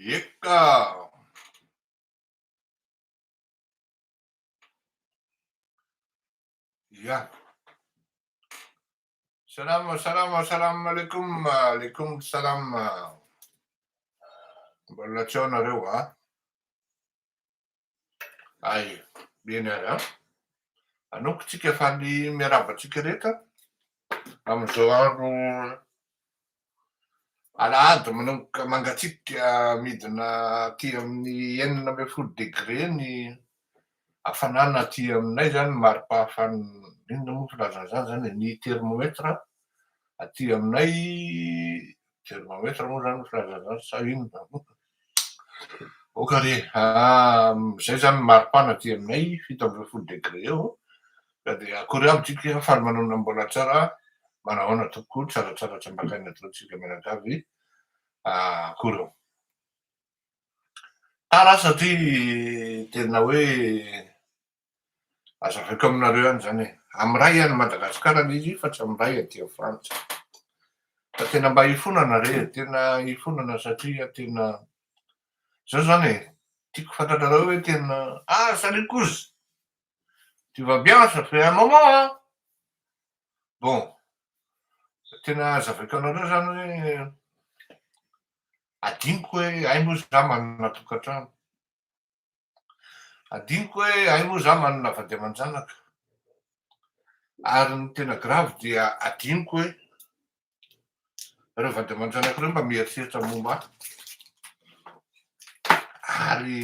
Eka! Ya. Salama, salama, salam aleikum, aleikum salam. Mbola tsy ao nareo a? Ay, eny ary an. Anompoko tsika faly miarahaba antsika rehetra amin'izao andro alahady manomboka mangatsiaka midina aty amin'ny 16 degré ny hafanana aty aminay zany mari-pahafan- inona moa filazana izany zany e, ny thermomètre aty aminay, thermomètre moa zany filazana izany sa inona? Ok re, zay zany ny maripana aty aminay, 17 degré eo, ka dia akory aby tsika, faly manonona mbola tsara, manahoana tompoko, tsaratsara tsy ambakaina daholo tsika mianakavy, akory ô. Tara aho satria tena hoe Azavaiko aminareo ihany izany e. Amin'ray any Madagasikara ilay izy fa tsy amin'ray aty Frantsa. Fa tena mba hifonana re e, tena hifonana satria tena zao izany e, tiako fantatrareo hoe tena ah salut kouz! Tu vas bien? Ça fait un moment hein! Bon, tena azavaiko anareo izany hoe adinoko hoe hay moa za manana tokantrano. Adinoko hoe hay moa za manana vady aman-janaka. Ary ny tena grave dia adinoko hoe ireo vady aman-janako ireo mba mieritreritra momba ahy. Ary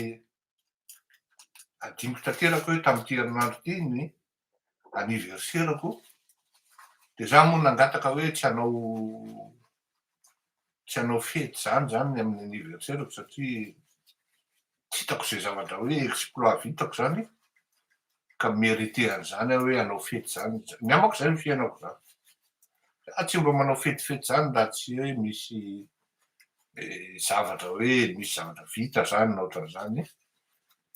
adinoko tanteraka hoe tamin'ity herinandro ity ny anniversaire-ko. Dia za moa nangataka hoe tsy hanao tsy hanao fety izany izany ny amin'ny anniversaire-ko satria tsy hitako izay zavatra hoe exploit vitako izany ka mi-meriter an'izany aho hoe hanao fety izany. Ny amako izay ny fiainako izany. Za tsy mba manao fetifety izany raha tsy hoe misy zavatra hoe misy zavatra vita izany na ohatran'izany.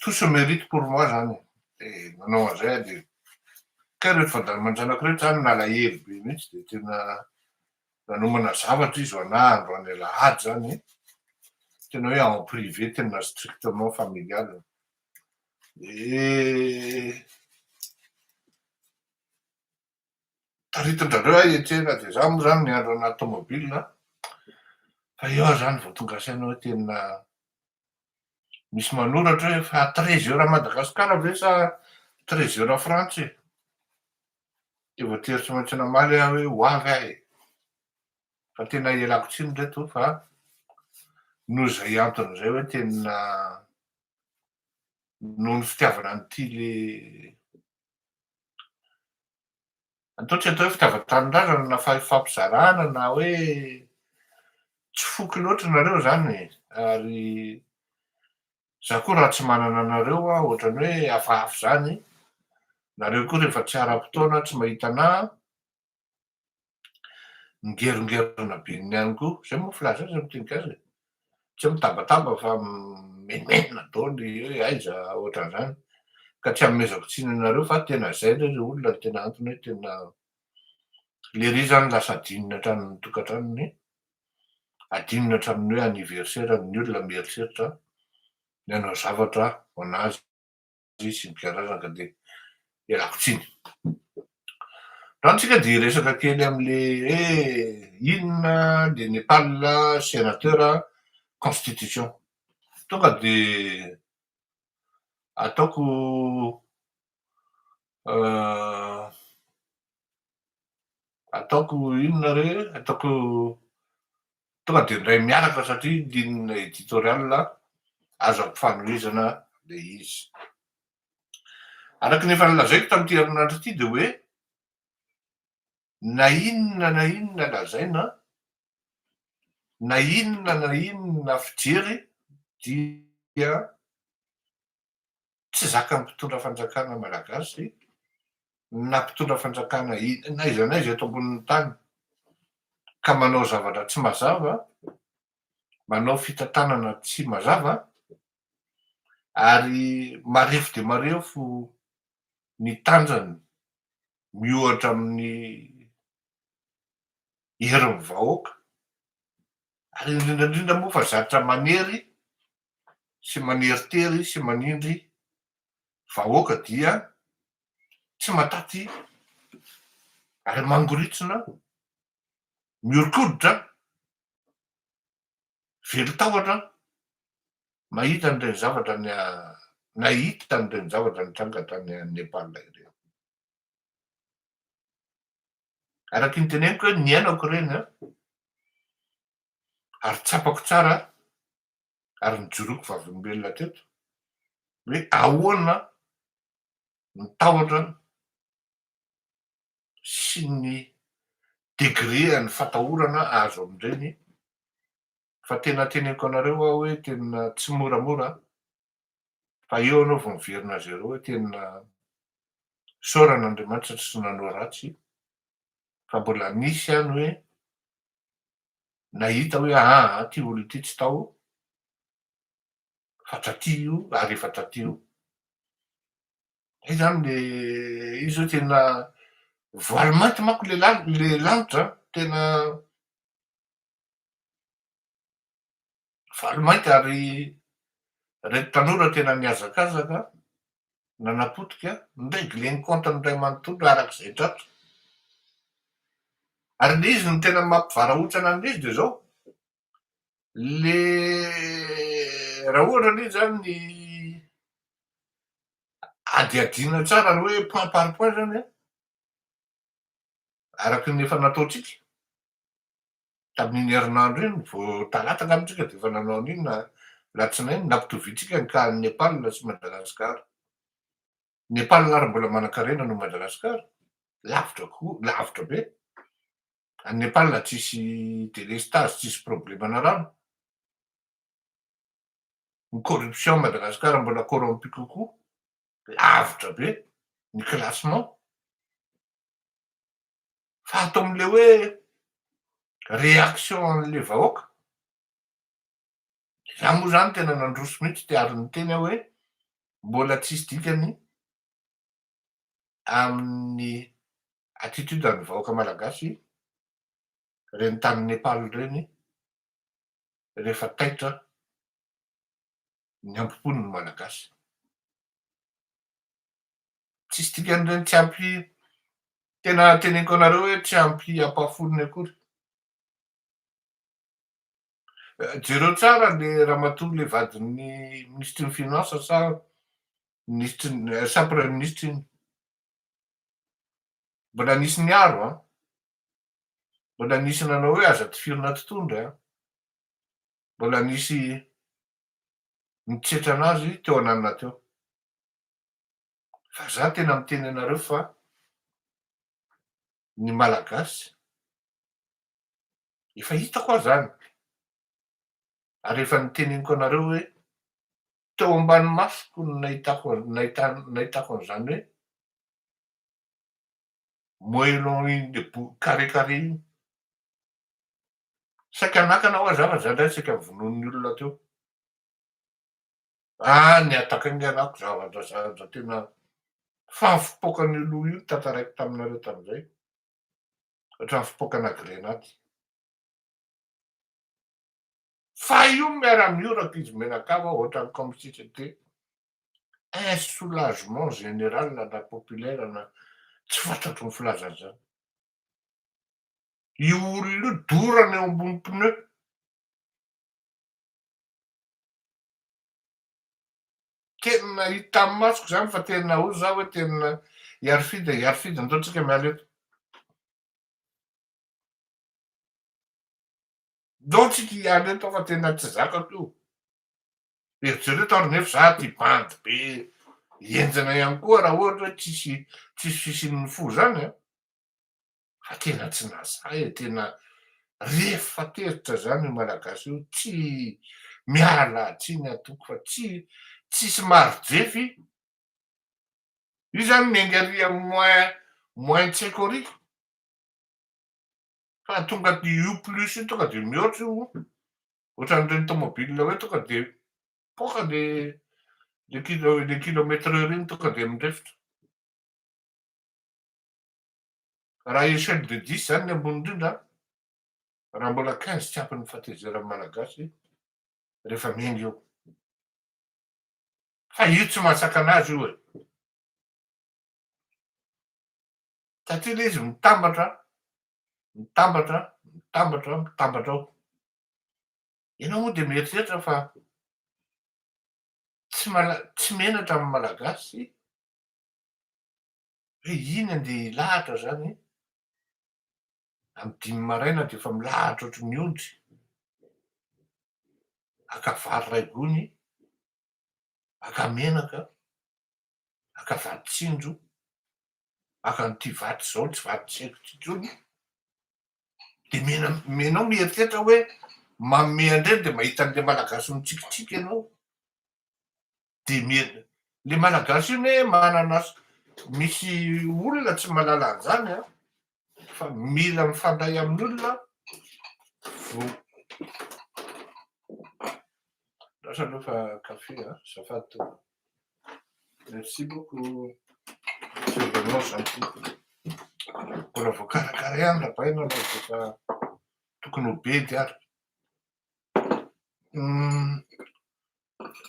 Tout se mérite pour moi izany e. Dia nanao an'izay aho dia kay ireto vady aman-janako ireto izany nalahelo be mihitsy dia tena nanomana zavatra izy ho anah androany alahady zany e, tena hoe en privé tena strictement familial, de taritin-drareo aho hiantsena de za moa zany niandry ao anaty tomobile fa eo aho zany vao tonga saina hoe tena misy manoratra hoe fa treize heures Madagascar ve sa treize heures Frantsa e? Dia voatery tsy maintsy namaly aho hoe ho avy aho e! Fa tena ialako tsiny reto fa noho izay antony izay hoe tena noho ny fitiavana an'ity le atao tsy atao hoe fitiavan-tanindrazana na fahifampizarana na hoe tsy foky loatra nareo izany e! Ary Za koa raha tsy manana anareo aho ohatrany hoe hafahafa izany, nareo koa rehefa tsy ara-potoana tsy mahita anah mingerongerona be ny ihany koa, zay moa filaza azy amin'ny teny gasy e, tsy hoe mitabataba fa mimenomenona daholo hoe aiza ohatran'izany, ka tsy anomezako tsiny anareo fa tena zay re ry olona no tena antony hoe tena lery zany lasa adinony hatramin'ny tokantranony. Adinony hatramin'ny hoe anniversaire ny olona mieritreritra ny hanao zavatra ho an'azy sy ny mpiandrasany ka dia ialako tsiny. Androany tsika dia hiresaka kely amin'le hoe inona le Nepal sénateur constitution. Tonga dia ataoko Ataoko inona re? Ataoko tonga dia indray miaraka satria ligne éditoriale azo ampifanohizana ilay izy. Araka ny efa nolazaiko tamin'ity herinandro ity dia hoe na inona na inona lazaina, na inona na inona fijery dia tsy zakan'ny mpitondra fanjakana malagasy na mpitondra fanjakana n'aiza n'aiza eto ambonin'ny tany ka manao zavatra tsy mazava, manao fitantanana tsy mazava ary marefo dia marefo ny tanjany miohatra amin'ny herin'ny vahoaka ary indrindra indrindra moa fa zatra manery. sy maneritery sy manindry vahoaka dia tsy mataty ary mangoritsina, mihoron-koditra, velon-tahotra mahita an'ireny zavatra nahita an'ireny zavatra nitranga tany Nepal ireny. Araky ny teneniko hoe niainako ireny an, ary tsapako tsara ary nijoroako vavolombelona teto hoe ahoana ny tahotra sy ny degré an'ny fatahorana azo amin'ireny fa tena teneniko anareo aho hoe tena tsy moramora fa eo anao vao miverina zéro hoe tena isaorana Andriamanitra tsy nanao ratsy fa mbola nisy ihany hoe nahita hoe aa ty olo ity tsy tao fa taty io ary efa taty io. Zay zany le izy zao tena voaly mainty manko le le lanitra tena voaly mainty ary reto tanora tena nihazakazaka nanapotika ni-régler ny compte-ny iray manontolo arak'izay tratra. Ary le izy no tena mampivarahontsana an'izy de zao, le raha ohatra anie zany ny adihadiana tsara ny hoe point par point zany an, araky ny efa nataotsika tamin'iny herinandro iny, vao talata angamba tsika de efa nanao an'iny na alatsinainy, nampitoviantsika ny cas an'i Nepal sy Madagasikara. Nepal ary mbola manan-karena noho Madagasikara, lavitra kokoa, lavitra be. Any Nepal tsisy délestage, tsisy problème-na rano. Ny corruption Madagasikara mbola corrompu kokoa, lavitra be ny classement. Fa atao am'le hoe réaction an'le vahoaka, za moa zany tena nandroso mihitsy ty ary niteny aho hoe mbola tsisy dikany amin'ny attitude an'ny vahoaka malagasy reny tany Nepal reny rehefa taitra ny ampom-pony ny malagasy. Tsisy dikan'ireny, tsy ampy, tena teneniko anareo hoe tsy ampy ampahafolony akory. Jereo tsara le ramatoa le vadin'ny minisitry ny finance sa minisitry ny sa premier ministre iny. Mbola nisy niaro an. Mbola nisy nanao hoe aza tifirina tontondry an. Mbola nisy nitsetra anazy teo ananona teo. Fa za tena miteny anareo fa ny malagasy efa hitako aho zany ary efa niteneniko anareo hoe teo ambany masoko no nahitako nahitako an'izany hoe moellon iny le carré carré iny. Saika nakana hoa za fa za ndray saika vonoin'ny olona teo. Ah ny atak'anganako zavatra zavatra tena fahafipoakan'io loha io tantaraiko taminareo tamin'izay. Ohatran'ny fipoakana grenady. Fa io miara-mioraka izy mianakavy ohatran'ny comme si c'était un soulagement général na populaire na tsy fantatro ny filazana zany. Io olona io dorana eo ambony pneu. Tena hita amin'ny masoko zany fa tena hoy za hoe tena hiarifidy e, hiarifidy andao tsika miala eto. Ndao tsika hiala eto fa tena tsy zakako io. Eritrereto ary nefa za ty bandy be henjana ihany koa raha ohatra hoe tsisy tsisy fisian'ny fo zany an. Fa tena tsy nasahy e, tena rehefa tezitra zany io malagasy io tsy miala tsiny atoko fa tsy tsisy marijefy, io zany miainga ary amin'ny moins moins tsy haiko ary fa tonga io plus io tonga de mihoatra io, ohatran'ireny tomobile hoe tonga de poaka le le kilo le kilomètre heure iny tonga de mirefitra. Raha échelle de 10 zany ny ambony indrindra, raha mbola 15 tsy ampy ny fahatezeran'ny malagasy rehefa miainga eo. Fa io tsy mahasakana azy io e. Satria ilay izy mitambatra, mitambatra, mitambatra, mitambatra ao. Ianao moa dia mieritreritra fa tsy mala- tsy menatra amin'ny Malagasy hoe iny andeha hilahatra zany amin'ny 5 maraina dia efa milahatra ohatry ny ondry, haka vary iray gony, haka menaka, haka vato tsinjo, haka an'ity vato izao tsy vato tsy haiko intsony, dia mena ianao mieritreritra hoe manome an'ireny dia mahita an'ilay Malagasy mitsikitsiky ianao. Dia mier- le Malagasy io anie manana misy olona tsy mahalala an'izany an, fa mila mifandray amin'olona vao Lasa aloha fa kafe an, azafady tompoko. Merci beaucoup. C'est vraiment gentil. Mbola voakarakara ihany rabaina na dia efa tokony ho bedy ary.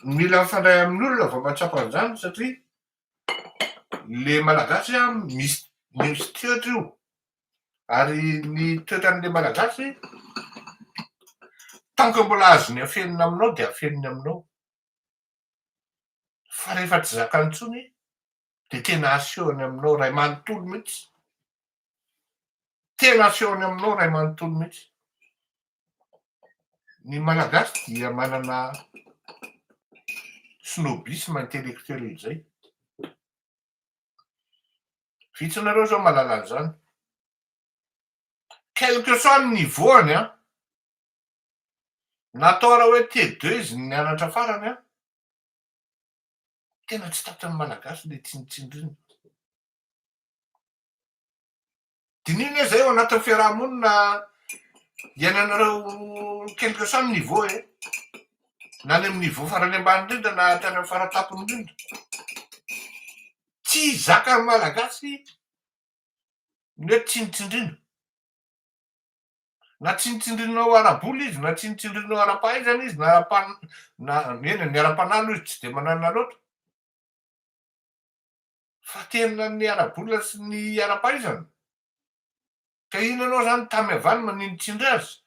Mila mifandray amin'olona vao mahatsapa an'izany satria le Malagasy an misy misy toetra io ary ny toetran'le Malagasy tant que mbola azony afenina aminao dia afeniny aminao fa rehefa tsy zakany intsony dia tena asehony aminao ray manontolo mihitsy, tena asehony aminao ray manontolo mihitsy. Ny Malagasy dia manana snobisme intellectuel izay. Vitsy nareo zao mahalala an'izany. Quel que soit ny niveau-ny an, natao raha hoe T2 izy ny nianatra farany an, tena tsy tratran'ny Malagasy le tsinitsindrina. Diniho anie zay ao anatin'ny fiaraha-monina iainanareo quel que soit ny niveau e, na any amin'ny niveau farany ambany indrindra na hatrany amin'ny faratampony indrindra. Tsy zakan'ny Malagasy ny hoe tsinitsindrina. Na tsinitsindrinao ara-bola izy, na tsinitsindrinao ara-pahaizana izy, na ara-pan- na eny e, ny ara-panahy aloha izy tsy dia manana loatra. Fa tena ny ara-bola sy ny ara-pahaizana? Ka ino ianao zany tamy avy any maninitsindry azy?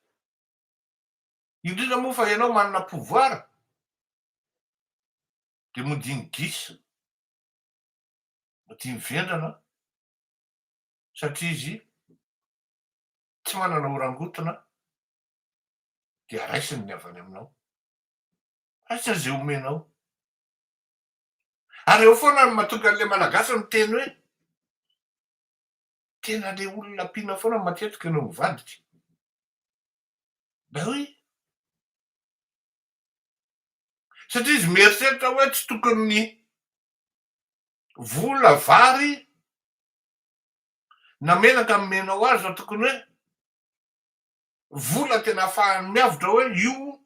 Indrindra moa fa ianao manana pouvoir de mody gisa, mody mivendrana satria izy tsy manana ho rangotina dia raisiny ny avy any aminao. Raisiny izay omenao. Ary eo foana no mahatonga an'ilay Malagasy miteny hoe tena le olona ampiana foana matetika no mivadika. Ben oui. Satria izy mieritreritra hoe tsy tokony vola, vary na menaka nomenao azy fa tokony hoe vola tena ahafahany miavotra hoe io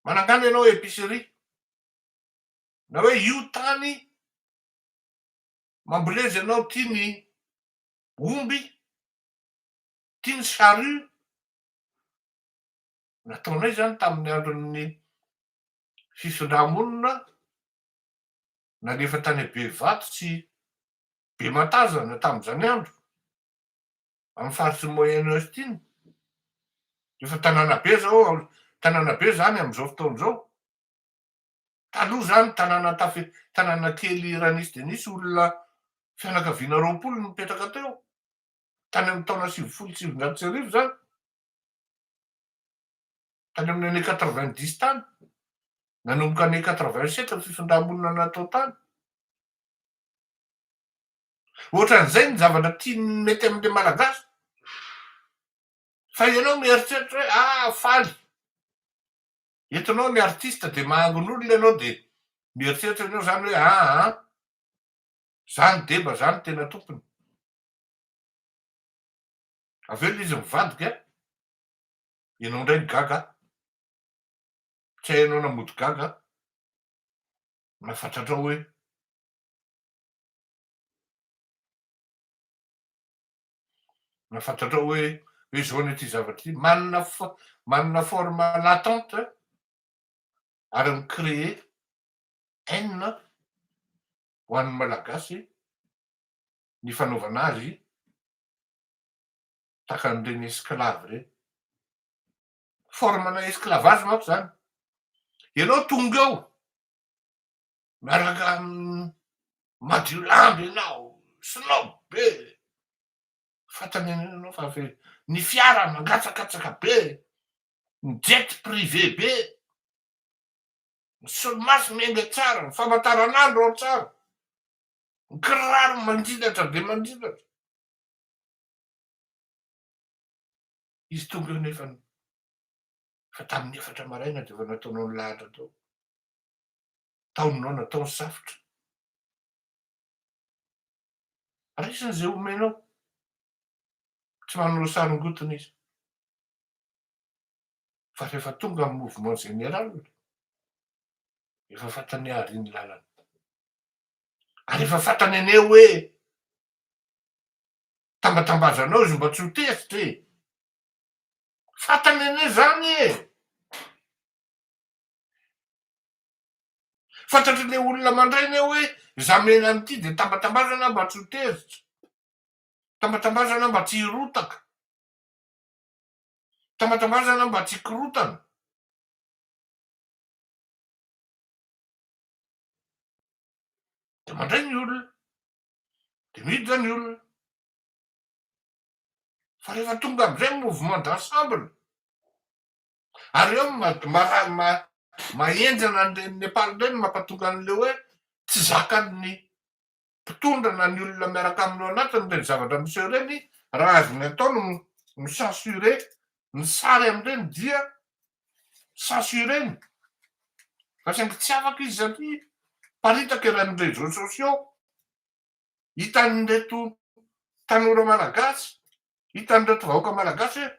Manangana ianao épicerie na hoe io tany mamboleza ianao ty ny omby, ty ny charrue, nataonay zany tamin'ny andron'ny fifindra-monina nalefa tany Bevato sy Bematazana tamin'izany andro. amin'ny faritry ny Moyen Ouest iny. Efa tanàna be zao, tanàna be zany amin'izao fotoana izao. Taloha zany tanàna tafi, tanàna kely raha nisy dia nisy olona fianakaviana 20 no nipetraka teo. Tany amin'ny taona 1990 zany. Tany amin'ny année 90 tany. Nanomboka année 87 ny fifindra-monina natao tany. Ohatran'izay ny zavatra tiany mety amin'ilay Malagasy. Fa ianao mieritreritra hoe ah faly, entinao ny artiste dia mahangon'olona ianao dia mieritreritra ianao izany hoe aa za ny deba, za no tena tompony. Avy eo ilay izy mivadika, ianao indray no gaga, tsy hay ianao na mody gaga na fantatrao hoe Na fantatrao hoe hoe zao anie ity zavatra ity, manana manana forme latente ary mi-créer. haine ho an'ny Malagasy ny fanaovana azy tahaka an'ireny esclave ireny. Forme-na esclavage manko zany. Ianao tonga eo, miaraka amin'ny madio lamba ianao, snob be, fantany anie ianao fa ny fiara mangatsakatsaka be, ny jet privé be, ny solomaso miainga tsara, ny famantaranandro ao tsara, ny kiraro mandilatra dia mandilatra. Izy tonga eo nefany fa tamin'ny 4 maraina dia efa nataonao ny lahatra tao. Tao ny noana, tao ny safotra. Raisiny izay omenao. Tsy manao saringotina izy. Fa rehefa tonga ny mouvement général, efa fantany àry ny lalana. Ary efa fantany anie hoe tambatambazanao izy mba tsy ho tezitra e! Fantany anie zany e! Fantatr'ilay olona mandray anie hoe za mena an'ity dia tambatambazana mba tsy ho tezitra, tambatambazana mba tsy hirotaka. Tambatambazana mba tsy hikorotana. Dia mandray ny olona, dia miditra ny olona. Fa rehefa tonga amin'izay ny mouvement d'ensemble, ary eo no mahenjana an'ireny Nepal ireny mampatonga an'ilay hoe tsy zakan'ny mpitondra na ny olona miaraka aminy ao anatiny ireny zavatra miseho ireny, raha azony atao ny mi-censurer ny sary amin'ireny dia censurer-ny, fa saingy tsy afaka izy satria miparitaka eran'ny réseaux sociaux, hitan'ireto tanora malagasy, hitan'ireto vahoaka malagasy hoe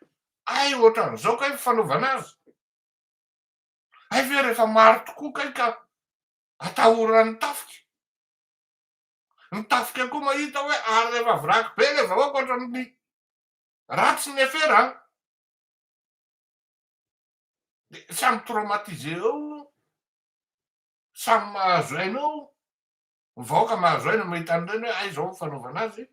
hay ohatran'izao kay ny fanaovana azy, hay ve rehefa maro tokoa kay ka atahoran'ny tafika. Ny tafika koa mahita hoe ary rehefa vraky be le vahoaka ohatran'ny ratsy ny afera an! De samy traumatisé eo, samy mahazo aina eo, ny vahoaka mahazo aina mahita an'ireny hoe hay zao ny fanaovana azy,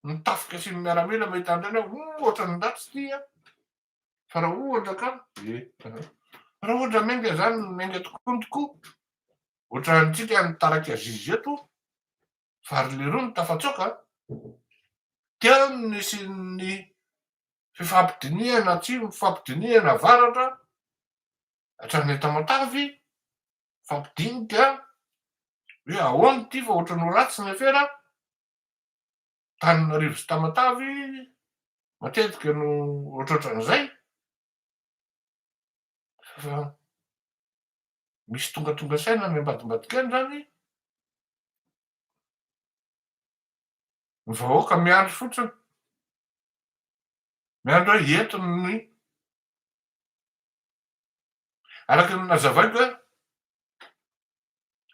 ny tafika sy ny miaramila mahita an'ireny hoe oh ohatran'ny ratsy ity an! Fa raha ohatra ka, ie, raha ohatra miainga zany, miainga tokoa ny tokoa, ohatrantsika nitarika Zizi eto, fa ry leroa no tafatsoaka, teo no nisian'ny fifampidinihana atsimo, fifampidinihana avaratra, hatrany Tamatavy, mifampidinika hoe ahoana ity fa ohatran'ny ho ratsy ny afera, Antananarivo sy Tamatavy matetika no ohatrohatran'izay fa misy tongatonga saina any ambadimbadika any zany, ny vahoaka miandry fotsiny, miandry hoe eto ny araka ny nazavaiko hoe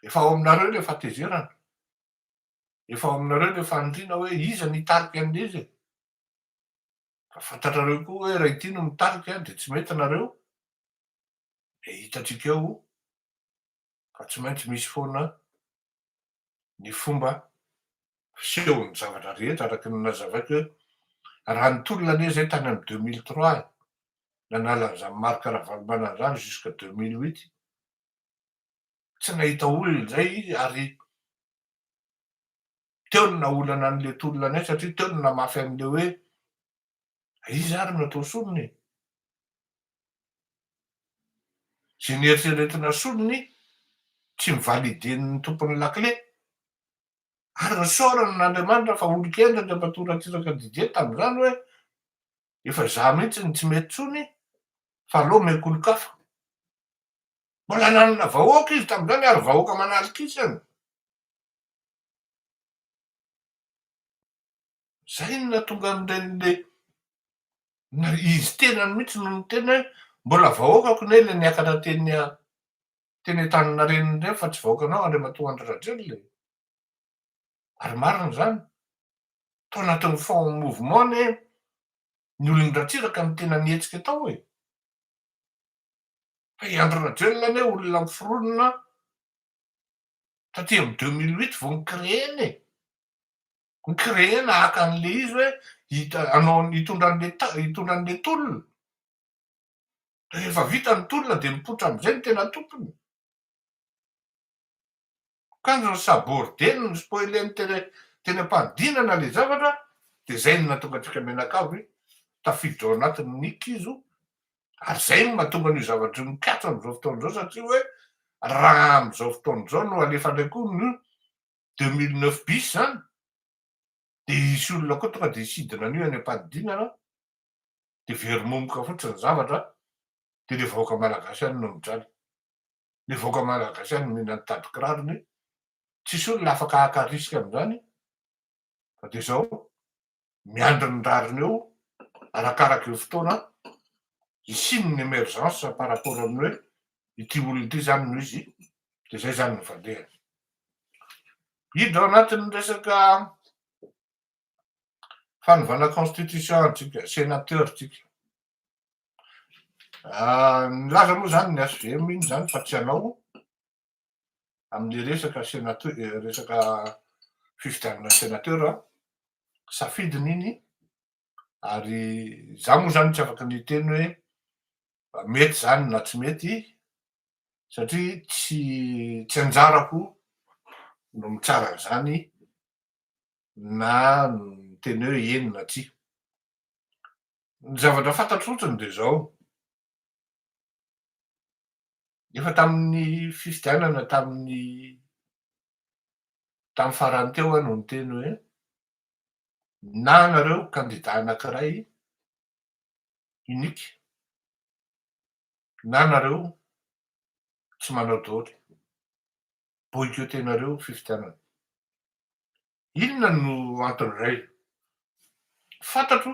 efa ao aminareo ilay fahatezerana. Efa ao aminareo ilay faniriana hoe iza no hitarika an'ilay izy e! Fa fantatrareo koa hoe raha ity no mitarika dia tsy mety nareo, dia hitantsika eo fa tsy maintsy misy foana ny fomba fisehon'ny zavatra rehetra araka ny nazavaiko hoe raha nitolona anie izay tany amin'ny 2003 e, nanala an'izany Marc Ravalomanana izany jusqu'à 2008, tsy nahita olona izay izy ary teo no naolana an'ilay tolona anay satria teo no namafy an'ilay hoe iza ary no atao solony e? Izay nieritreretina solony tsy mi-valider-n'ny tompon'ny lakile. Ary nisaorana an'Andriamanitra fa olon-kendry Andriamatoa Ratsiraka Didier tamin'izany hoe efa izaho mihitsy no tsy mety intsony fa aleo omeko olon-kafa. Mbola nanana vahoaka izy tamin'izany ary vahoaka manalikisany. Zay no nahatonga an'ireny le na izy tenany mihitsy no niteny hoe mbola vahoakako ne le niakatra teny teny Antaninarenina ireny fa tsy vahoakanao Andriamatoa Andry Rajoelina e. Ary marina izany. Tao anatin'ny fond mouvement anie ny olon-dRatsiraka no tena nihetsika tao e. Fa i Andry Rajoelina anie olona miforonina. Taty amy 2008 vao ni-créena e, ni-créena haka an'le izy hoe hita anao hitondra an'le ta hitondra an'le tolona. Rehefa vita ny tolona de mipoitra am'izay ny tena tompony. Kanjo ny sabordeny, ny spoileny tena teny am-panidinana le zavatra, de zay no nahatonga antsika mianakavy tafiditra ao anatin'ny kizo, ary zay no mahatonga an'io zavatra io mikatso am'izao fotoana izao, satria hoe raha am'izao fotoana izao no alefa indray koa ny 2009 bis zany, de hisy olona koa tonga de hisidina an'io any am-panidinana, de very momoka fotsiny ny zavatra, de le vahoaka malagasy ihany no mijaly, le vahoaka malagasy ihany no mihinana tady kirarony. Tsisy olona afaka haka risque am'izany, fa de zao miandry ny rariny eo arakaraka io fotoana hisian'ny ny émergence par rapport amin'ny hoe ity olona ity zany no izy, de zay zany no fandehany. Hiditra ao anatin'ny resaka fanovana constitution antsika, sénateur tsika. Nilaza moa zany ny H V M iny zany fa tsy hanao amin'ny resaka sénateur, resaka fifidianana sénateur, safidiny iny, ary za moa zany tsy afaky niteny hoe mety zany na tsy mety, satria tsy anjarako no mitsara an'izany na miteny hoe eny na tsia. Ny zavatra fantatro fotsiny de zao: efa tamin'ny fifidianana tamin'ny farany teo aho no niteny hoe na nareo candidat anankiray unique na nareo tsy manao daoly, boycottenareo fifidianana. Inona no anton'izay? Fantatro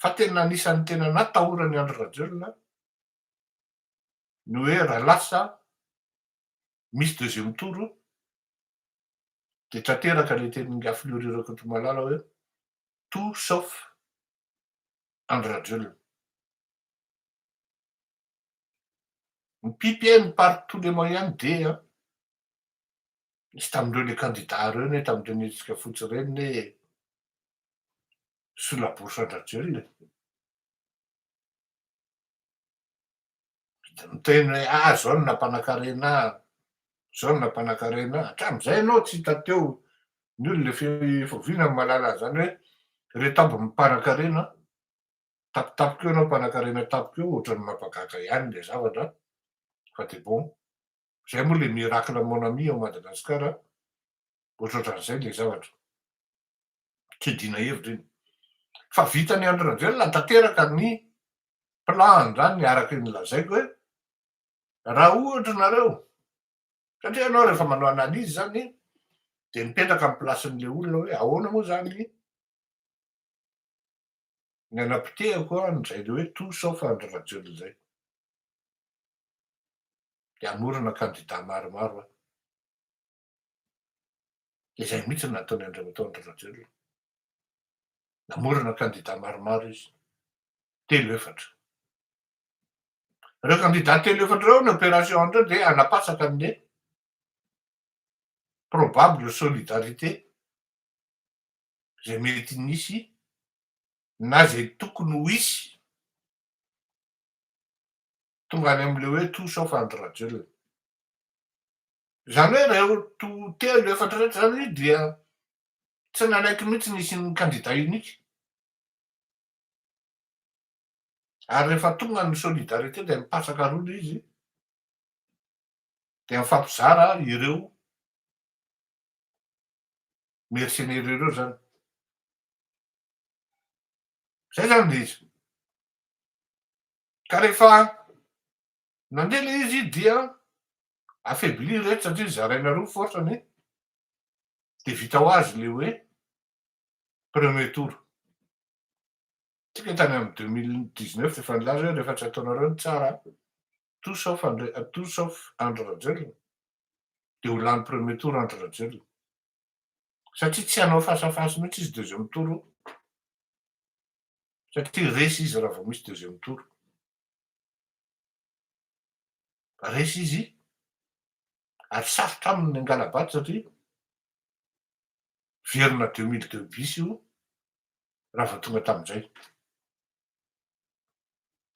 fa tena anisan'ny tena natahorany Andry Rajoelina ny hoe raha lasa misy deuxième tour de tanteraka le tenin'i Fleury Rakotomalala hoe tout sauf Andry Rajoelina. Mipipy eny par tous les moyens de misy tamin'ireo le candidat reo ne tamin'ireny hetsika fotsy reny ne sous la bourse an-dRajoelina. Miteny hoe ah, zao no nampanankarena, zao no nampanankarena hatram'izay ianao tsy hita teo ny olona efa oviana ny mahalala an'izany hoe reto aby mpanankarena tapitapika eo anao, mpanankarena tapika eo, ohatran'ny mampagaga ihany le zavatra. Fa de bon, zay moa le miracle mon ami ao Madagasikara, ohatrohatran'izay le zavatra, tsy dina hevitra iny fa vita ny Andry Rajoelina tanteraka ny plan zany, araky ny lazaiko hoe raha ohatra nareo, satria ianao rehefa manao analyse zany de mipetraka amy placen'le olona hoe ahoana moa zany ny anapotehako an'izay le hoe tout sauf Andry Rajoelina zay, de amorona candidat maromaro a de zay mihitsy no nataony Andriamatoa Andry Rajoelina, namorona candidat maromaro izy, telo efatra reo candidat, telo efatra reo. Ny opération andreo de anapasaka an'le probable solidarité zay mety nisy na zay tokony ho isy tonga any am'le hoe tout sauf Andry Rajoelina zany, hoe reo to telo efatra rehetra zany dia tsy nanaiky mihitsy nisy ny candidat unique, ary rehefa tonga ny solidarité de mipasaka roa izy, de mifampizara ireo mercenaires ireo zany. Zay zany le izy. Ka rehefa nandeha le izy dia affaibli rehetra satria zaraina roa forceny, de vita ho azy le hoe premier tour. Tsika tany amy 2019 efa nilaza hoe rehefa tsy ataonareo ny tsara, tout sauf Andry, tout sauf Andry Rajoelina, de ho lany premier tour Andry Rajoelina, satria tsy hanao face à face mihitsy izy deuxième tour, satria resy izy raha vao misy deuxième tour, resy izy. Ary sarotra aminy ny hangala-bato satria verina 2002 bis io raha vao tonga tamin'izay.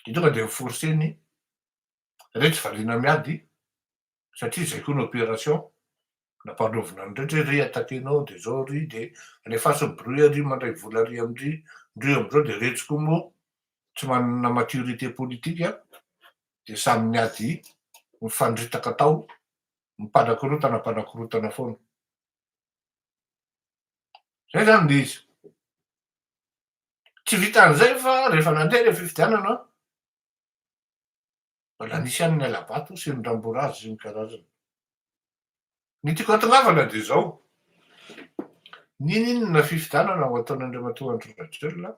Dia tonga dia ni-forcer-ny retsy valiana miady satria izay koa ny opération nampanaovina ny rehetra hoe ry attaquer-nao dia izao ry dia alefaso ny bruit ary mandray vola ary amin-dry ndry amin'izao dia retsy koa moa tsy manana maturité politique dia samy niady nifandritaka tao mipanakorotana mpanakorotana foana. Zay zany le izy. Tsy vitan'izay fa rehefa nandeha le fifidianana mbola nisy ihany ny hala-bato sy ny ramborazy sy ny karazany. Ny tiako hatongavana dia izao, n'inon'inona fifidianana ho ataon'Andriamatoa Andry Rajoelina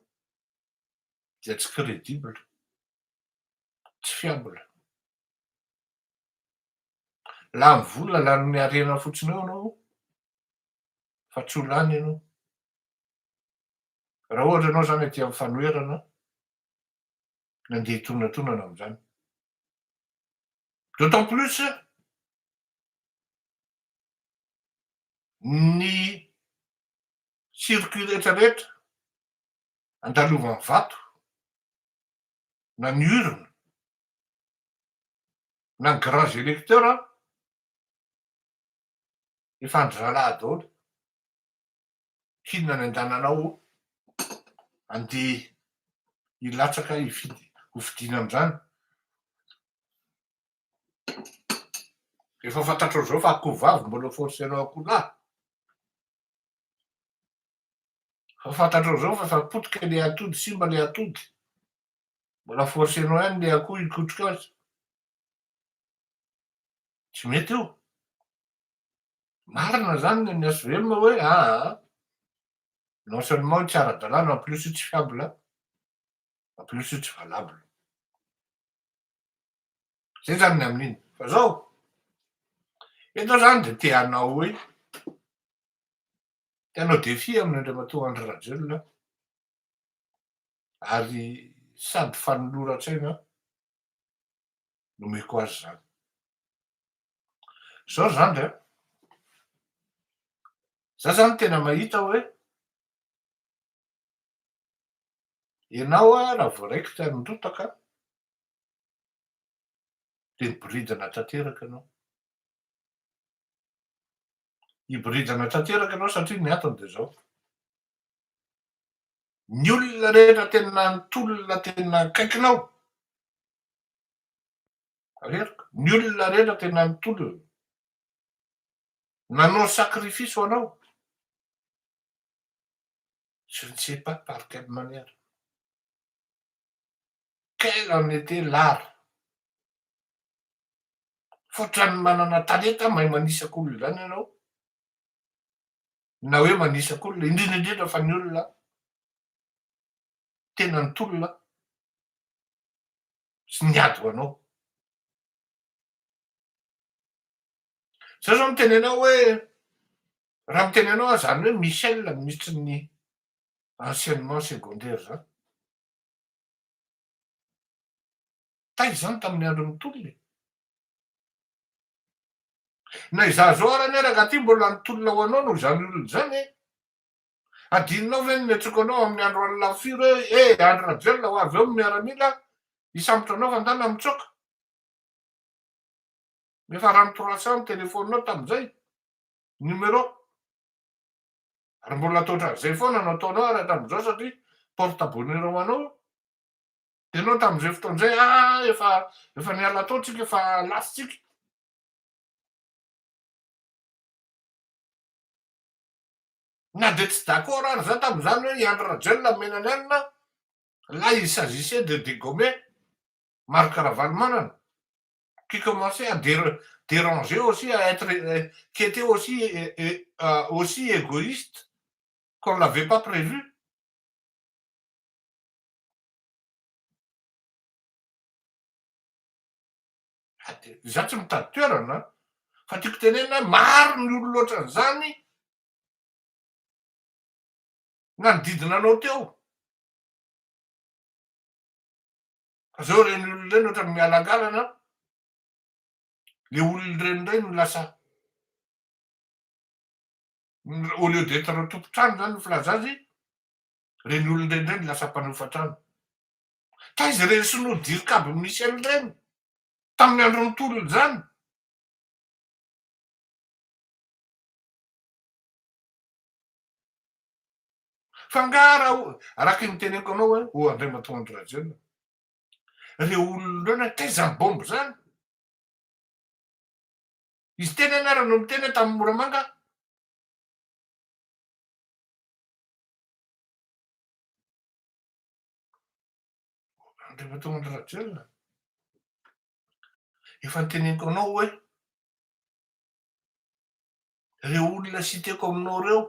dia tsy crédible, tsy fiable. Lany vola, lany harena fotsiny eo ianao fa tsy ho lany ianao. Raha ohatra ianao izany aty amin'ny fanoherana, nandeha hitonantonana amin'izany. D'autant plus ny circuit rehetra rehetra andalovan'ny vato na ny urne na ny grands électeurs efa an-dry zalahy daholo. Inona ny andananao andeha hilatsaka hifidy ho fidiana amin'izany? Efa fantatrao izao fa akoho vavy mbola forcer-nao akoho lahy. Efa fantatrao izao fa efa potika ilay atody, simba ilay atody. Mbola forcer-nao ihany ilay akoho hikotrika azy. Tsy mety io. Marina zany ny an'ny HVM hoe aa non seulement io tsy ara-dalàna en plus io tsy fiable, en plus io tsy valable. Zay zany ny amin'iny. Fa zao, eto aho zany de te hanao hoe, te hanao défi amin'Andriamatoa Andry Rajoelina aho, ary sady fanoloran-tsaina nomeko azy zany. Zao ry zandry a! Za zany tena mahita hoe ianao a raha vao raikitra ny rotaka dia miboridana tanteraka ianao. Hiboridana tanteraka ianao satria ny antony dia zao, ny olona rehetra tena nitolona tena akaikinao, Averiko, ny olona rehetra tena nitolona, nanao sacrifice ho anao, je ne sais pas par quelle manière, quel en était l'art, fa ohatran'ny manana talenta mahay manisaka olona izany ianao, na hoe manisaka olona, indrindra indrindra fa ny olona tena nitolona sy niady ho anao. Zao zao miteny anao hoe, raha miteny anao aho zany hoe Michel minisitry ny enseignement secondaire zany. Taiza zany tamin'ny andron'ny tolona e? Na izaho zao ara anie rangahy ty mbola nitolona ho anao noho izany olona izany e. Adinonao ve ny niantsoako anao amin'ny andro alina firy hoe eh Andry Rajoelina ho avy eo ny miaramila hisambotra anao fa ndana mitsoaka. Efa rano 300 ny telefaoninao tamin'izay, numéro. Ary mbola atao ohatran'izay foana no ataonao ary hatramin'izao satria porte bonheur ho anao io. Dia ianao tamin'izay fotoana izay ah efa efa niala tao tsika efa lasa tsika. Na dia tsy d'accord ary za tamin'izany hoe i Andry Rajoelina nomena ny alina, là il s'agissait de dégommer Marc Ravalomanana qui commençait à déranger aussi, à être qui était aussi aussi égoïste qu'on ne l'avait pas prévu. Za tsy mitady toerana fa tiako tenenina hoe maro ny olona ohatran'izany nanodidina anao teo. Fa zao ireny olona ireny ohatran'ny mialangalana, le olona ireny indray no lasa. Au lieu d'etre tompon-trano zany ny filaza azy, reny olona ireny indray no lasa mpanofa trano. Taiza ireny sinoa dircab Michel ireny tamin'ny andron'ny tolona izany? Fa angaha raha araka ny teneniko anao hoe oh Andriamatoa Andry Rajoelina, ireo olona ireo na taiza ny bombe izany? Izy teny anie ary no niteny hoe tamin'ny Moramanga. Andriamatoa Andry Rajoelina, efa niteneniko anao hoe ireo olona citeko aminao ireo,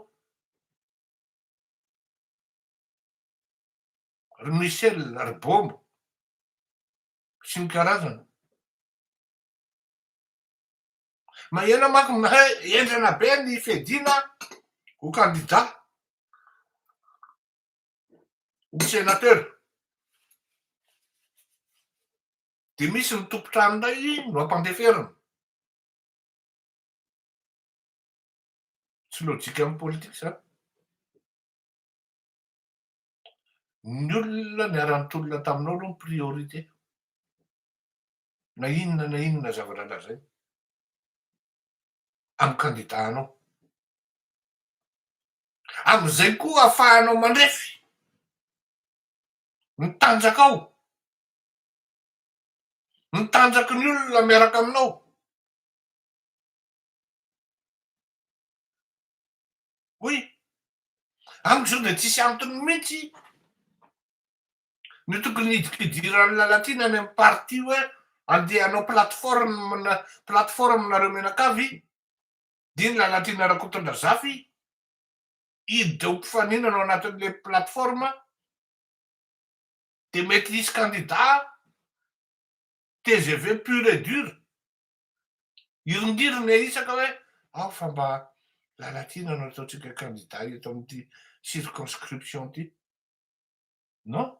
ry Michel, ry Bomba, sy ny karazany. Maheno manko mahay henjana be ny fiadiana ho candidat ho sénateur. Dia misy ny tompon-trano indray no ampandeferina. Tsy lojika amin'ny politika izany. Ny olona niara-nitolona taminao aloha ny priorité. Na inona na inona zavatra lazainy amin'ny candidat anao. Amin'izay koa ahafahanao mandrefy ny tanjakao, ny tanjaky ny olona miaraka aminao. Oui. Amiko izao dia tsisy antony mihitsy no tokony hidikidiran'i Lalatiana any amin'ny parti hoe andeha hanao plateforme plateforme nareo mianakavy dia ny Lalatiana Rakotondrazafy hiditra ho mpifaninana ao anatin'ilay plateforme dia mety hisy candidat tgv pur et dur Hiringiriny isaka hoe ao fa mba Lalatiana no ataontsika candidat eto amin'ity circonscription ity. Non.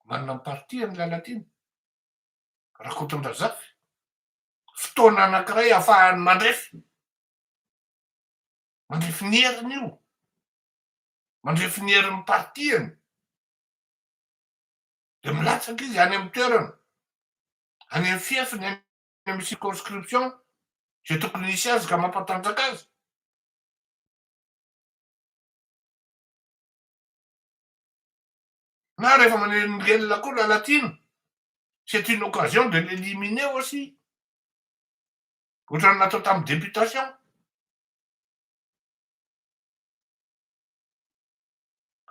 Manana ny parti an'i Lalatiana. Rakotondrazafy. Fotoana anankiray ahafahany mandrefy. Mandrefy ny heriny io. Mandrefy ny herin'ny parti-ny. Dia milatsaka izy any amin'ny toerana. Any amin'ny fiefiny, any amin'ny circonscription izay tokony hisy azy ka mampatanjaka azy. Na rehefa manelingelina koa Lalatiana, c'est une occasion de l'éliminer aussi. Ohatran'ny natao tamin'ny députation.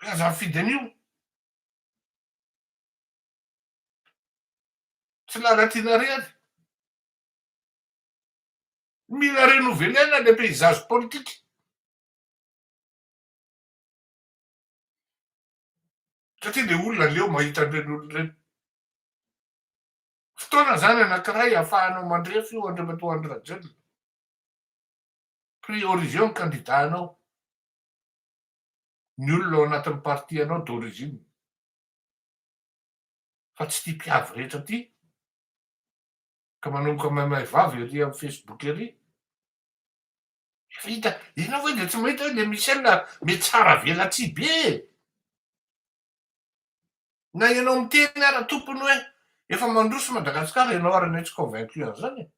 Aza mifidy an'io. Tsy Lalatiana irery. Mila renouveler-na le paysage politique. Satria le olona leo mahita an'ireny olona ireny. Fotoana zany anankiray ahafahanao mandrefy io Andriamatoa Andry Rajoelina. Prioriseo ny candidat anao. Ny olona ao anatin'ny parti anao d'origine. Fa tsy ity mpiavy rehetra ity ka manomboka maimay vava ery amin'ny Facebook ery. Efa hita, ianao ve dia tsy mahita hoe le Michel mitsara velatsihy be e? Na ianao miteny ara tompony hoe efa mandroso Madagasikara, ianao ara anie tsy convaincu an'izany e.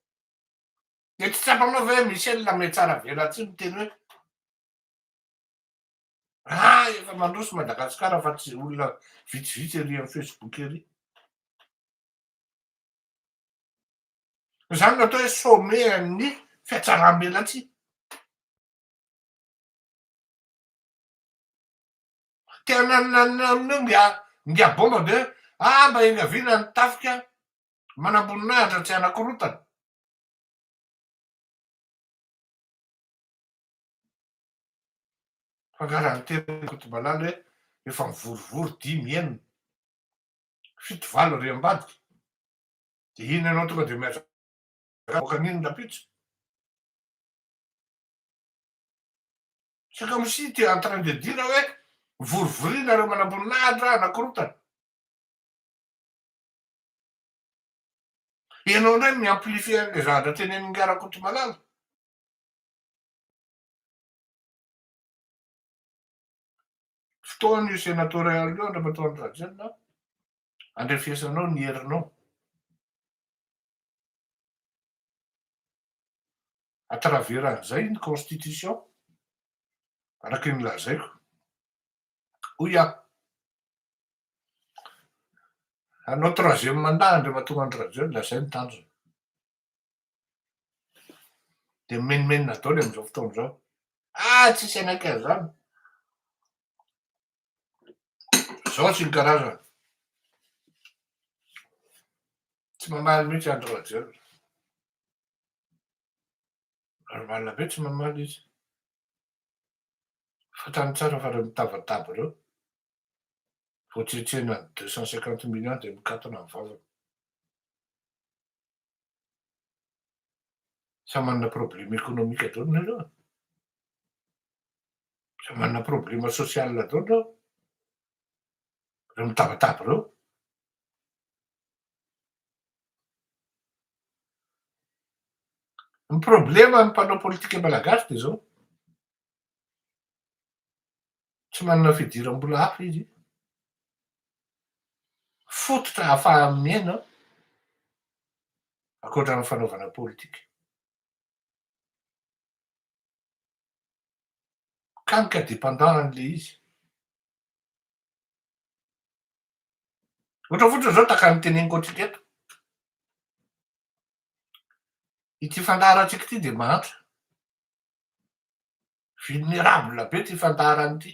Dia tsy tsapanao ve hoe Michel mitsara velatsihy miteny hoe ah efa mandroso Madagasikara fa tsy olona vitsivitsy ery amin'ny Facebook ery. Izany no atao hoe sommet an'ny fihatsaram-belatsihy. Te hananona amin'io nga nga bomba dia hoe ah mba engaviana ny tafika manamboninahitra tsy hanakorontana. Fa nga raha niteny Rakotomalala hoe efa mivorivory dimy, enina, fito, valo ary ambadika dia iny ianao tonga dia mihaza an'iny rahampitso. C'est comme si tu es en train de dire hoe mivorivoria nareo manamboninahitra hanakorontana. Ianao indray mi-amplifier an'ilay zavatra tenenin'ingahy Rakotomalala. Fotoana io senatorial io Andriamatoa Andry Rajoelina andrefesanao ny herinao. À travers an'izay ny constitution araky ny lazaiko. Hoy aho. Hanao troisième mandat Andriamatoa Andry Rajoelina, zay ny tanjona. Dia mimenomenona daholo amin'izao fotoana izao. Ah, tsisy hanaiky an'izany. Zao sy ny karazany. Tsy mamaly mihitsy Andry Rajoelina. Normal be tsy mamaly izy. Fantany tsara fa ireo mitabataba ireo, vao tsetsena ny 250 millions dia mikatona ny vavany. Samy manana problème économique daholo nareo e. Samy manana problème social daholo reo. Reo mitabataba reo. Ny problème ny mpanao politika malagasy dia zao. Tsy manana fidiram-bola hafa izy. Fototra ahafahany miaina ankoatra ny fanaovana politika. Kany ka dépendant an'ilay izy. Ohatra fotsiny izao tahaka ny teneniko antsika eto. Ity fandaharantsika ity dia mahantra. Vulnérable be ity fandaharana ity.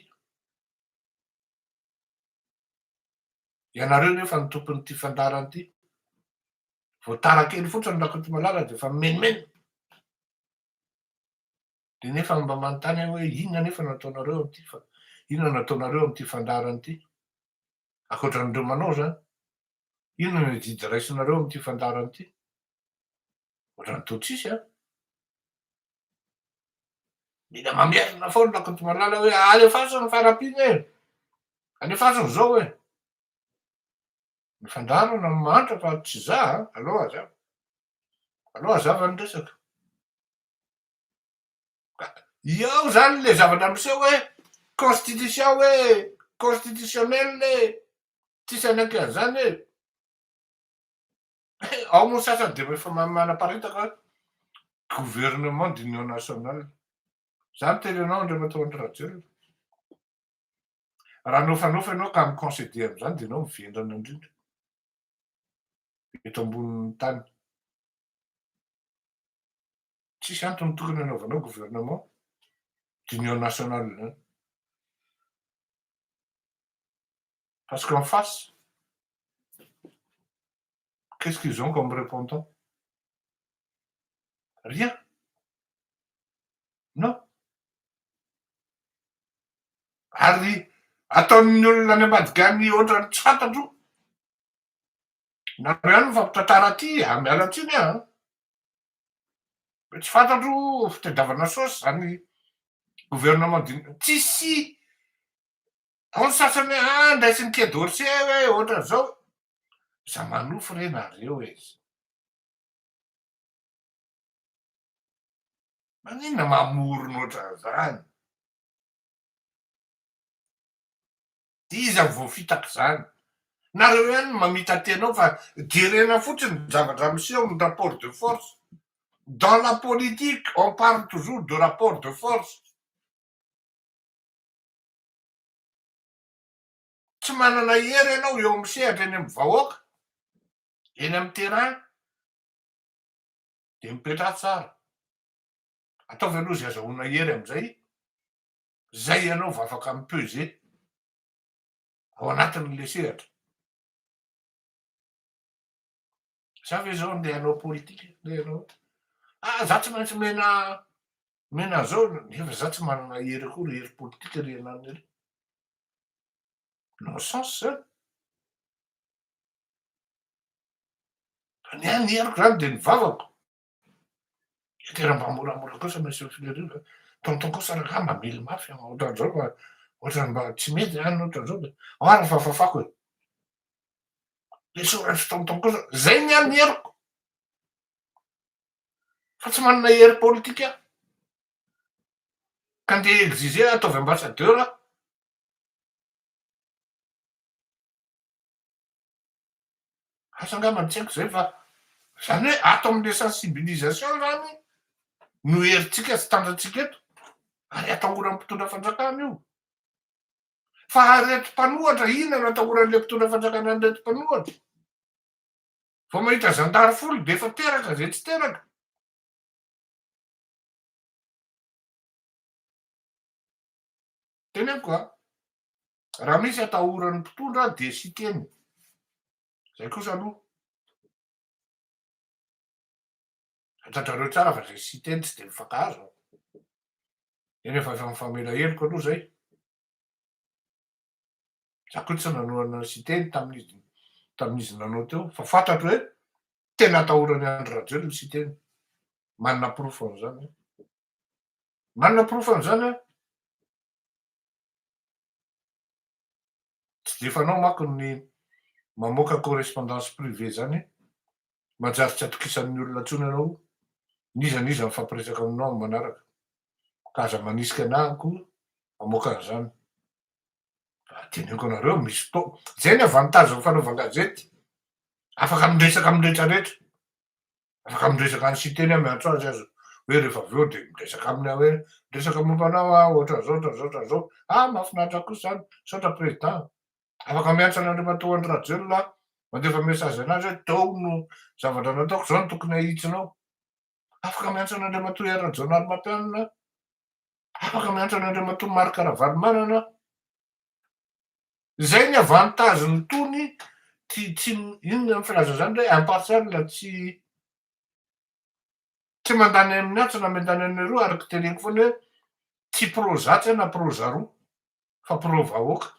Ianareo nefa no tompon'ity fandaharana ity. Vao tara kely fotsiny Rakotomalala dia efa mimenomenona. Dia nefa mba manontany aho hoe inona nefa no ataonareo amin'ity fa inona no ataonareo amin'ity fandaharana ity? Ankoatran'ireo manao izany. Inona ny adidy raisinareo amin'ity fandaharana ity? Ohatran'ny toa tsisy an! Mila mamerina foana Rakotomalala hoe alefaso ny fanampiana e! Alefaso izao e! Ny fandaharana no mahantra fa tsy za an! Aleo hazava. Aleo hazava ny resaka. Ka eo zany le zavatra miseho hoe constitution hoe constitutionnel e! Tsisy hanaiky an'izany e! Ao moa ny sasany dia efa manaparitaka hoe gouvernement d'union nationale. Za miteny anao Andriamatoa Andry Rajoelina, raha nofanofy ianao ka mi-conceder amin'izany dia ianao mivendrana indrindra eto ambonin'ny tany. Tsisy antony tokony hanaovanao gouvernement d'union nationale izany. Parce qu'en face, qu'est-ce qu'ils ont comme répondant? Rien. Non. Ary ataon'ny olona any ambadika any ohatran'ny tsy fantatro. Nareo ihany mifampitantara aty a, miala tsiny aho an. Tsy fantatro fitadiavana saosy zany gouvernement d'union. Tsisy Ao ny sasany hoe ah ndraisin'ny Quai d'Orsay hoe ohatran'izao. Za manofy re nareo e. Maninona mamorona ohatran'izany? Iza no voafitaka izany? Nareo ihany no mamita-tena ao fa jerena fotsiny ny zavatra miseho ny rapport de force. Dans la politique, on parle toujours de rapport de force. Tsy manana hery ianao eo amin'ny sehatra eny amin'ny vahoaka, eny amin'ny terrain, dia mipetraha tsara. Ataovy aloha izay azahoana hery amin'izay, izay ianao vao afaka mi-peser ao anatin'ilay sehatra. Za ve zao ndeha hanao politika, ndeha hanao, ah za tsy maintsy mena mena an'izao nefa za tsy manana hery akory, hery politika ry ananona ery. Non sens zany. Fa ny ahy ny heriko zany de ny vavako. Tena mba moramora kosa Monsieur Fleury fa tonton kosa rangaha mamely mafy ohatran'izao fa ohatran'ny mba tsy mety zany ohatran'izao de ao ary fa fafako e. Le soratry tonton kosa, zay ny ahy ny heriko. Fa tsy manana hery politika aho. Ka ndeha exiger ataovy ambassadeur aho. Asa angamba tsy haiko zay fa zany hoe ato amle sensibilisation zany no herintsika sy tanjatsika eto ary atahoran'ny mpitondra fanjakana io. Fa reto mpanohatra inona no atahoran'le mpitondra fanjakana an'ireto mpanohatra? Vao mahita zandary folo de efa teraka zay tsy teraka. Teneniko a, raha misy atahoran'ny mpitondra de Siteny. Zay kosa aloha. Fantatrareo tsara fa zay Siteny tsy de mifankahazo. Eny efa efa mifamela heloka aloha zay. Za koa tsy nanohana an'i Siteny tamin'izy tamin'izy nanao teo fa fantatro hoe tena atahoran'i Andry Rajoelina i Siteny. Manana porofo an'izany aho. Manana porofo an'izany aho. Tsy dia fanao manko ny mamoaka correspondance privée zany, manjary tsy atokisan'ny olona intsony ianao, n'iza n'iza mifampiresaka aminao amin'ny manaraka. Ka aza manisika anah koa hamoaka an'izany. Fa teneniko anareo misy fotoana, zay ny avantage ny fanaovan-gazety, afaka miresaka amin'ny rehetra rehetra. Afaka miresaka an'i Siteny aho miantso azy aza hoe rehefa avy eo dia miresaka aminy aho hoe miresaka momba anao aho ohatran'izao ohatran'izao ohatran'izao. Ah mahafinaritra kosa izany, misaotra président. Afaka miantso an'Andriamatoa Andry Rajoelina aho, mandefa message an'azy hoe teo no zavatra nataoko, izao no tokony hahitsinao. Afaka miantso an'Andriamatoa Hery Rajaonarimampianina aho. Afaka miantso an'Andriamatoa Marc Ravalomanana aho. Izay ny avantage ny tony tsy tsy inona ny filaza zany hoe impartial tsy tsy mandany amin'ny atsy na mandany amin'ny aroa araka teneniko foana hoe tsy pro zatsy aho na pro zaroa fa pro vahoaka.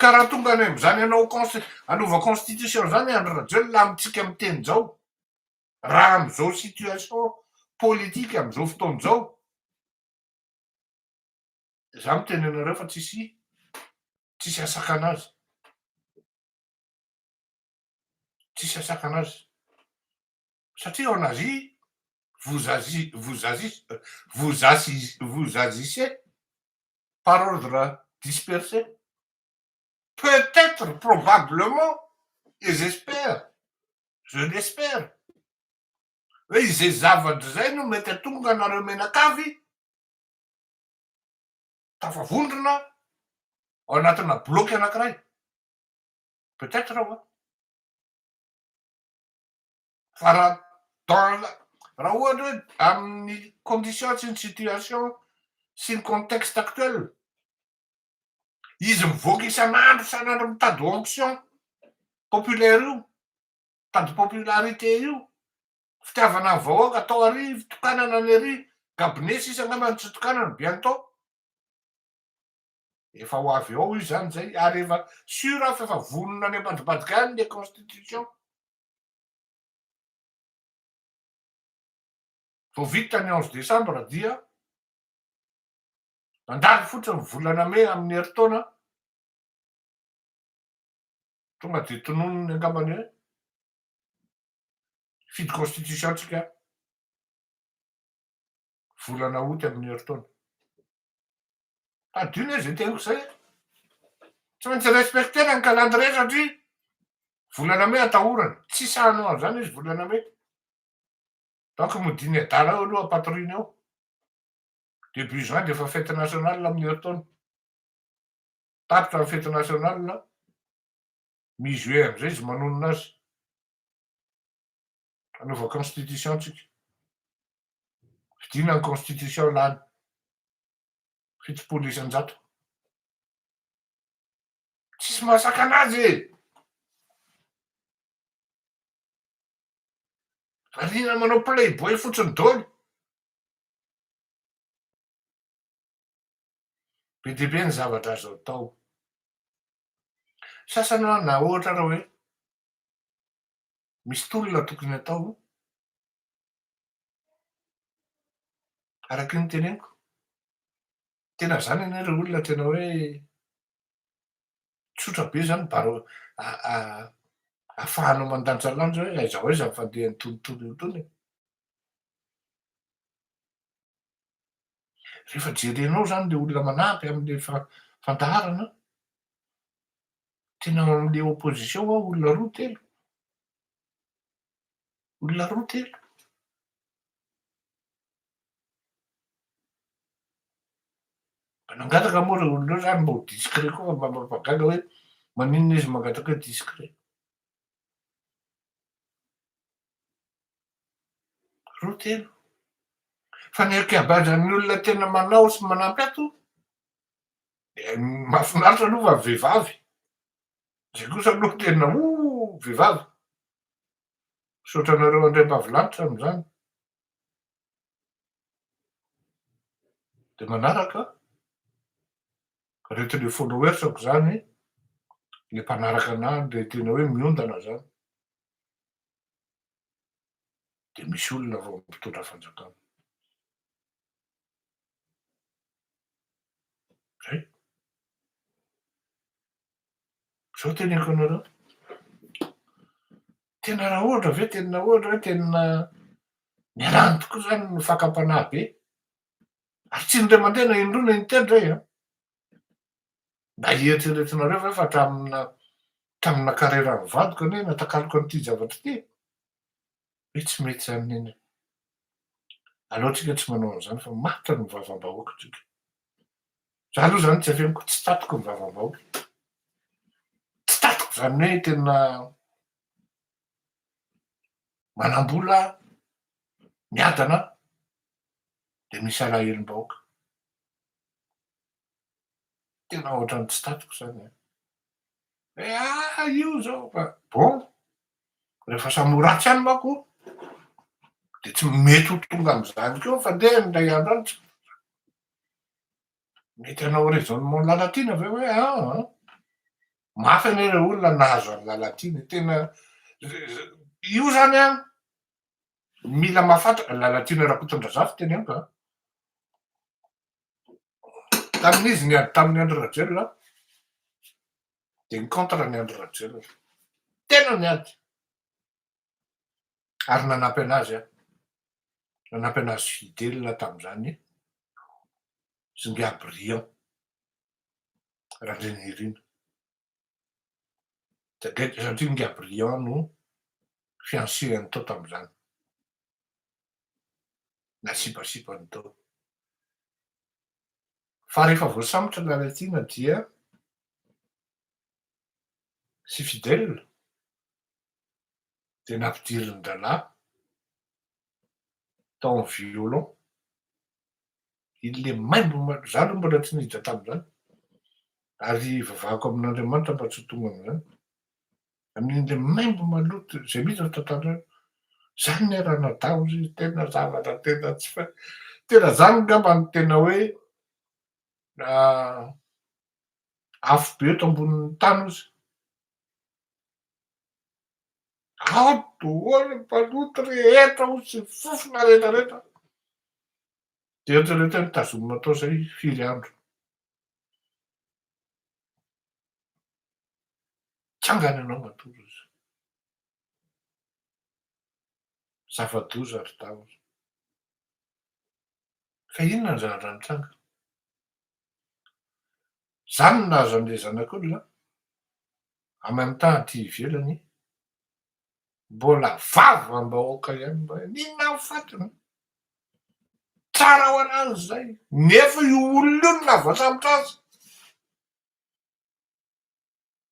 Ka raha tonga any amin'izany hanao consti hanova constitution zany Andry Rajoelina amintsika miteny zao, raha amin'izao situation politique amin'izao fotoana izao, Za miteny anareo fa tsisy tsisy asakana azy. Tsisy asakana azy. Satria en Asie, vous agi vous agis vous assi vous agissez par ordre dispersé. Peut-être, probablement, et j'espère, je l'espère, hoe izay zavatra izay no mety hahatonga anareo mianakavy tafavondrona ao anatina bloc anankiray, peut être hoa, fa raha dans la, raha ohatra hoe amin'ny condition sy ny situation sy ny contexte actuel, izy mivoaka isan'andro isan'andro mitady onction populaire io, mitady popularité io, Fitiavana ny vahoaka atao ary fitokanana ny ary cabinet sisa angamba no tsy tokanana bientôt. Efa ho avy ao io zany zay ary efa sûr aho fa efa vonona any ambadibadika any le constitution. Vao vita ny onze décembre dia mandalo fotsiny volana mey amin'ny herintaona tonga de tononiny angambany hoe Hifidy constitution tsika volana août amin'ny herintaona. Tadidio anie zay teniko zay e. Tsy maintsy respecter-na ny calendrier satria volana mey atahorana. Tsy sahanao an'izany izy volana mey. Donc modiany adala eo aloha ampatoriana eo. Début juin dia efa fête nationale amin'ny herintaona. Tapitra ny fête nationale, mi-juillet amizay izy manonona azy. Hanova constitution tsika. Fidiana ny constitution lany. 70 isan-jato. Tsisy mahasakana azy e! Variana manao playboy fotsiny daholo. Be dia be ny zavatra azo atao. Sasany hoa na ohatra ara hoe misy tolona tokony atao araky ny teneniko. Tena zany anie re olona tena hoe tsotra be zany mba ahafahanao mandanjalanja hoe aiza ho aiza ny fandehan'ny tontolo itony e. Rehefa jerenao zany le olona manampy amle fandaharana. Tena ao amle opposition aho olona roa telo. Olona roa telo. Mba nangataka moa reo olona reo zany mba ho discret koa fa mba mampagaga hoe maninona izy mangataka hoe discret. Roa telo. Fa ny ankabeazan'ny olona tena manao sy manampy ato dia mahafinaritra aloha fa vehivavy. Zay kosa aloha tena oh vehivavy. Misaotra anareo andriambavilanitra amin'izany. Dia manaraka reto le followers-ko zany, le mpanaraka anah le tena hoe miondana zany. Dia misy olona vao mpitondra fanjakana. Zay. Zao teneniko anareo. Tena raha ohatra ve tena ohatra hoe tena nialany tokoa zany ny fakam-panahy be. Ary tsy indray mandeha na indroa na intelo zay an. Mba eritreretinareo ve fa hatramin'ny hatramin'ny carrière-n'ny vadiko anie natakaloko an'ity zavatra ity e. Hoe tsy mety zany neny e. Aleo tsika tsy manao an'izany fa maty ny vavam-bahoaka tsika. Za aloha zany tsy afeniko, tsy tatiko ny vavam-bahoaka. Tsy tatiko zany hoe tena manam-bola, miadana, de misy alahelom-bahoaka. Tena ohatran'ny tsy tatiko zany an. Hoe ah io zao fa bon, rehefa samy ho ratsy ihany manko de tsy mety ho tonga am'zany koa fa ndeha indray andro any tsy mety hanao raisonnement Lalatiana ve hoe aa mafy anie reo olona nahazo an'i Lalatiana e, tena io zany an mila mahafantatra, Lalatiana Rakotondrazafy teneniko an. Tamin'izy niady tamin'i Andry Rajoelina dia ni-contre an'i Andry Rajoelina. Tena niady. Ary nanampy an'azy aho. Nanampy an'azy fidèle tamin'izany sy ingahy Briand Randrianirina. Satria ingahy Briand no fiancé-ny tao tamin'izany. Na sipasipany tao. Fa rehefa voasambotra Lalatiana dia sy Fidèle dia nampidirin-drahalahy tao amin'ny violon. Iny le maimbo ma-, za aloha mbola tsy niditra tamin'izany ary ivavahako amin'Andriamanitra mba tsy ho tonga amin'izany. Amin'iny le maimbo maloto zay mihitsy no tantarany. Zany ny ranadahy ozy izy tena zavatra tena tsy fa tena zany ngamba no tena hoe afo be eto ambonin'ny tany ozy. Ao daholo ny mpaloto rehetra ozy sy ny fofona rehetra rehetra. De eritrereto hoe notazomina tao zay firy andro. Tsangana ianao matory izy. Zava-doza ry Dama. Fa inona ny zavatra nitranga? Zany no nahazo an'ilay zanak'olona, en même temps aty ivelany, mbola vavam-bahoaka ihany mba inona ny fatiny? Tsara ho an'azy zay, nefa io olona io no nahavoasambotra azy.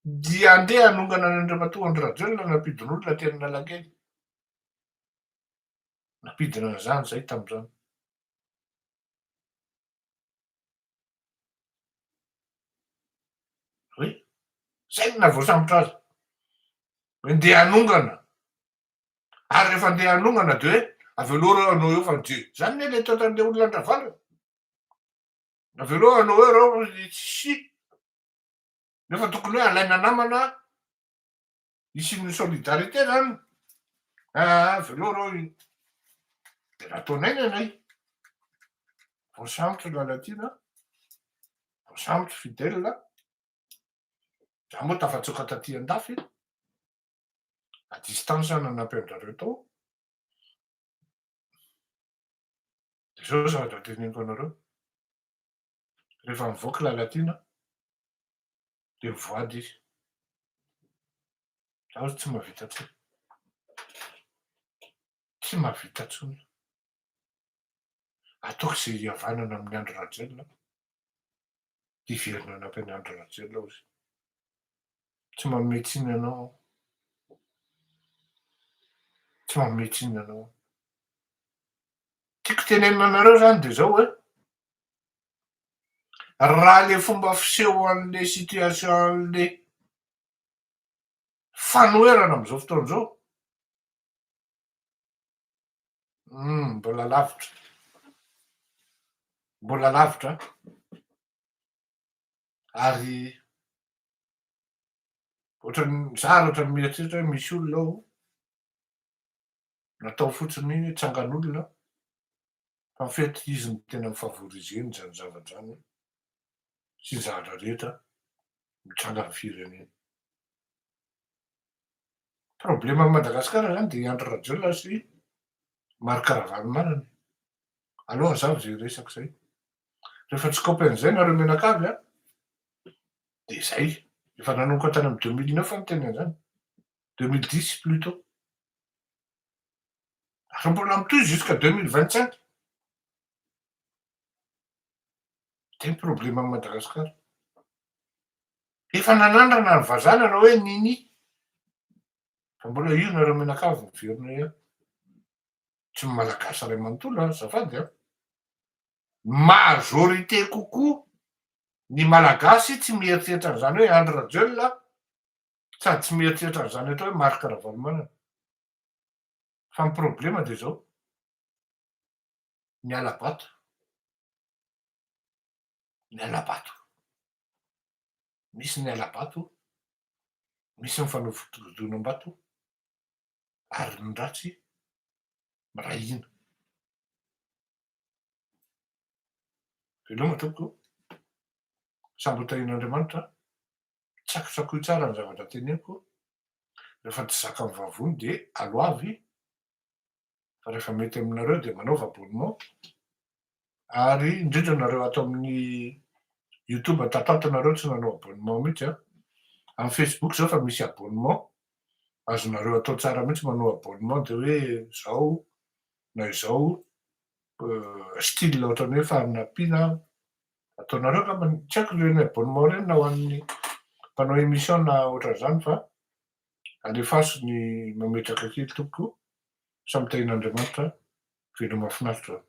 Dia andeha hanongana an'Andriamatoa Andry Rajoelina nampidin'olona teny Analakely. Nampidina an'izany izay tamin'izany. Oui, izay no nahavoasambotra azy. Hoe ndeha hanongana. Ary rehefa ndeha hanongana dia hoe avelao ireo hanao eo fa dia izany anie ilay toetran'ilay olona an-dRavalo e. Avelao hanao eo ireo tsy Nefa tokony hoe alaina namana hisian'ny solidarité zany. Aa velao reo iny. De nataonay ny anay. Voasambotry Lalatiana, voasambotry Fidèle, za moa tafatsoaka taty andafy, à distance aho nanampy an-drareo tao. De zao zavatra teneniko anareo, rehefa mivoaka Lalatiana, de mivoady izy. Zaho tsy mahavita intsony. Tsy mahavita intsony aho. Ataoko izay hihavanana amin'i Andry Rajoelina aho. Hiverina hanampy an'i Andry Rajoelina aho izy. Tsy manome tsiny anao aho. Tsy manome tsiny anao aho. Tiako tenenina anareo zany de zao hoe, raha le fomba fiseho an'le situation an'le fanoherana am'izao fotoana izao, mbola lavitra, mbola lavitra ary ohatran'ny, za ary ohatran'ny mieritreritra hoe misy olona ao natao fotsiny tsangan'olona fa en fait izy no tena mi-favoriser-ny zany zavatra zany sy ny zavatra rehetra mitranga amin'ny firenena. Problème an'i Madagasikara zany de i Andry Rajoelina sy Marc Ravalomanana. Aleo hazava zay resaka zay. Rehefa tsy kaopy an'izay nareo mianakavy an, de zay. Efa nanomboka tany amin'ny 2009 aho niteny an'izany, 2010 plutôt. Ary mbola mitohy jusqu'à 2025. Zay ny problème an'i Madagasikara. Efa nanandrana ny vazaha nanao hoe nini. Fa mbola io nareo mianakavy miverina ihany. Tsy ny malagasy ray manontolo an, azafady an. Majorité kokoa ny malagasy tsy mieritreritra an'izany hoe Andry Rajoelina sady tsy mieritreritra an'izany atao hoe Marc Ravalomanana. Fa ny problema de zao, ny ala-bato, ny ala-bato, misy ny ala-bato, misy ny fanodinkodinam-bato, ary ny ratsy miray hina. Veloma tompoko, samby ho tahian'Andriamanitra, tsakotsakoy tsara ny zavatra teneniko, rehefa tsy zakan'ny vavony dia aloavy, fa rehefa mety aminareo dia manaova abonnement, ary indrindra nareo ato amin'ny youtube tatato nareo tsy nanao abonnement mihitsy an, amin'ny facebook zao fa misy abonnement, azonareo atao tsara mihitsy manao abonnement de hoe zao na izao style ohatran'ny hoe fanampiana ataonareo angambany, tsy haiko ireny abonnement ireny na ho an'ny mpanao émission na ohatran'izany fa alefaso ny mametraka kely tompoko, samy tahian'Andriamanitra, veloma finaritra.